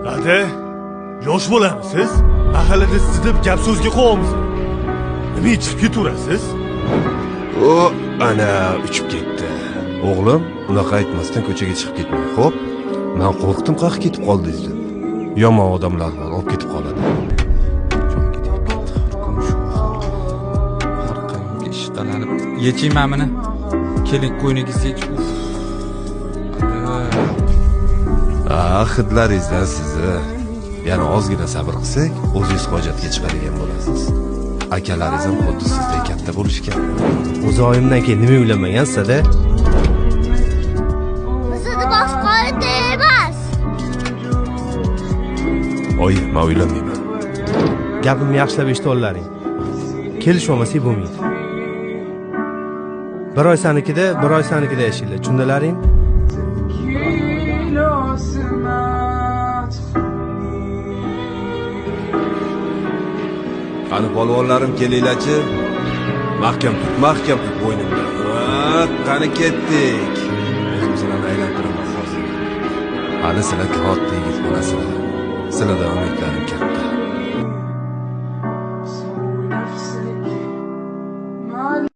Dada, yosh bolamisiz? Mahallada sizni deb gap so'zga qo'yamiz. Nimaga chiqib ketaverasiz? O, ana uchib ketdi. O'g'lim, unaqa aytmasdan ko'chaga chiqib ketmang, xo'p? Man qo'rqdim, qayerga ketib qoldingiz deb. Yomon odamlar bor, olib ketib qoladi. Jonga tegib ketdi har kuni shu har qayerga ishqalanib. Yeching mana buni. Keling, ko'ynagingizni yech. Uf. Ada. Ah, hidlaringizdan sizni. Yana ozgina sabr qilsak, o'zingiz hojatga chiqadigan bo'lasiz. Akalaringiz ham xuddi sizdek katta bo'lishgan. O'zi oyimdan keyin nima uylanmagansiz-da? Bizni boshqa emas. Oyi, men uylanmayman. Gapimni yaxshilab eshitib ollaring. Kelishib olmasak bo'lmaydi. Bir oy sanikida, bir oy sanikida yashanglar. Tushundilaring? Qani polvonlarim kelinglarchi. Mahkam tut, mahkam tut bo'ynimdan. Va, qani ketdik. O'zim sizlarni aylantiraman hozir. Hali sizlar katta yigit bo'lasizlar. Sizlardan umidlarim katta.